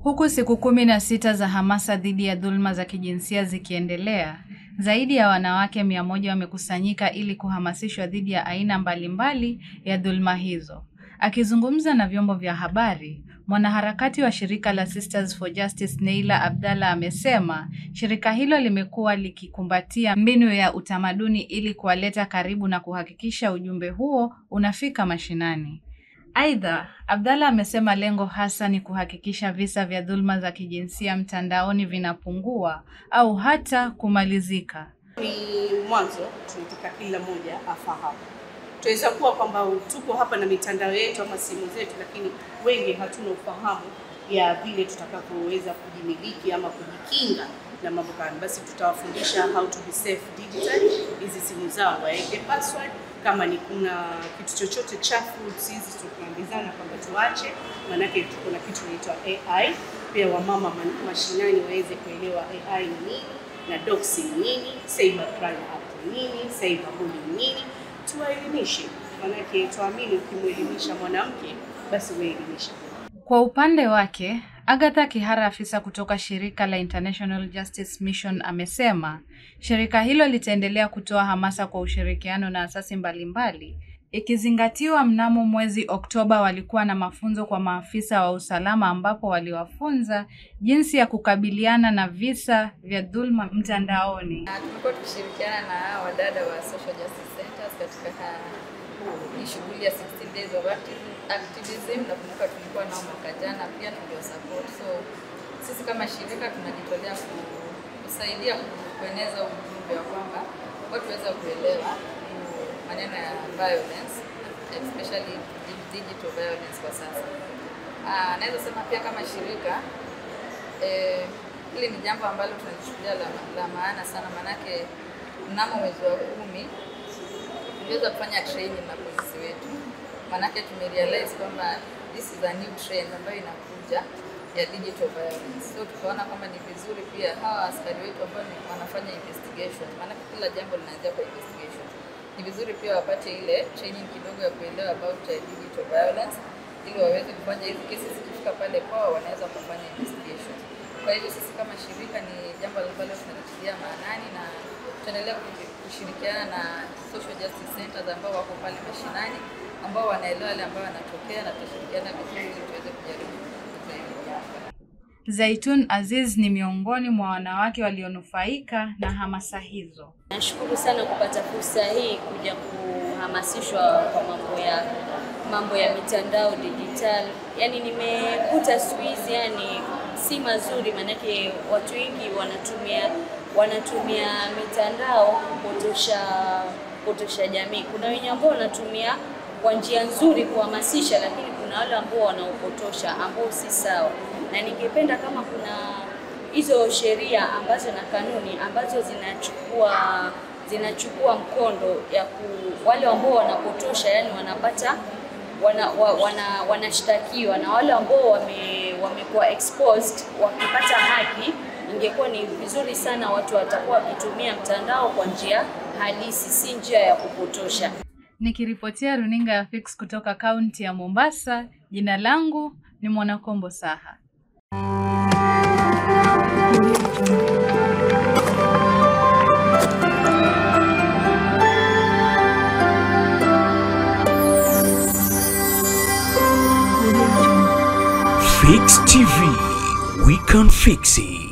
Huku siku 16 za hamasa dhidi ya dhulma za kijinsia zikiendelea, zaidi ya wanawake 100 wamekusanyika ili kuhamasishwa dhidi ya aina mbalimbali ya dhulma hizo. Akizungumza na vyombo vya habari, mwanaharakati wa shirika la Sisters for Justice Neila Abdalla amesema shirika hilo limekuwa likikumbatia mbinu ya utamaduni ili kuwaleta karibu na kuhakikisha ujumbe huo unafika mashinani. Aidha, Abdalla amesema lengo hasa ni kuhakikisha visa vya dhulma za kijinsia mtandaoni vinapungua au hata kumalizika. Ni mwanzo tunataka kila mmoja afahamu. Tuweza kuwa kwamba tuko hapa na mitandao yetu ama simu zetu, lakini wengi hatuna ufahamu ya vile tutakavyoweza kujimiliki ama kujikinga na mambo kama. Basi tutawafundisha how to be safe digitally. Hizi simu zao waeke password, kama ni kuna kitu chochote chafu sisi tunaambizana kwamba tuache, manake tuko na kitu inaitwa AI. Pia wamama mashinani waweze kuelewa AI ni nini na doxing ni nini, cyber crime act ni nini, cyber bullying ni nini. Tuwaelimishe, manake tuamini ukimuelimisha mwanamke basi uelimisha. Kwa upande wake, Agatha Kihara, afisa kutoka shirika la International Justice Mission, amesema shirika hilo litaendelea kutoa hamasa kwa ushirikiano na asasi mbalimbali, ikizingatiwa mnamo mwezi Oktoba walikuwa na mafunzo kwa maafisa wa usalama ambapo waliwafunza jinsi ya kukabiliana na visa vya dhulma mtandaoni. Tumekuwa tukishirikiana na wadada wa Social Justice Centers katika shughuli ya 16 days of activism. Nakumbuka tulikuwa nao mwaka jana pia tulio support. So sisi kama shirika tunajitolea kusaidia kueneza ujumbe wa kwamba watu waweze kuelewa maneno ya violence, especially digital violence kwa sasa. Naweza sema pia kama shirika hili ni jambo ambalo tunalichukulia la maana sana, manake mnamo mwezi wa 10 tuliweza kufanya training na polisi wetu, manake tumerealize kwamba this is a new trend ambayo inakuja ya digital violence. So tukaona kwamba ni vizuri pia hawa askari wetu ambao wanafanya investigation, maana kila jambo linaanzia kwa investigation, ni vizuri pia wapate ile training kidogo ya kuelewa about digital violence ili waweze kufanya hizi kesi zikifika pale kwao wanaweza kufanya investigation. Kwa hivyo sisi kama shirika ni jambo ambalo tunalitilia maanani na tunaendelea kushirikiana na Social Justice Centers ambao wako pale mashinani, ambao wanaelewa yale ambayo yanatokea, na tutashirikiana vizuri ili tuweze kujaribu kupunguza hili jambo. Zaitun Aziz ni miongoni mwa wanawake walionufaika na hamasa hizo. Nashukuru sana kupata fursa hii kuja kuhamasishwa kwa mambo ya mitandao digital. Yani nimekuta siku hizi yani si mazuri, manake watu wengi wanatumia mitandao kupotosha jamii. Kuna wenye ambao wanatumia kwa njia nzuri kuhamasisha, lakini kuna wale ambao wanaopotosha ambao si sawa. Na ningependa kama kuna hizo sheria ambazo na kanuni ambazo zinachukua mkondo ya wale ambao wanapotosha, yani wanapata wanashtakiwa, na wale ambao wamekuwa exposed wakipata haki, ingekuwa ni vizuri sana watu watakuwa wakitumia mtandao kwa njia halisi, si njia ya kupotosha. Nikiripotia runinga ya Fix kutoka kaunti ya Mombasa, jina langu ni Mwanakombo Saha. Fix TV, we can fix it.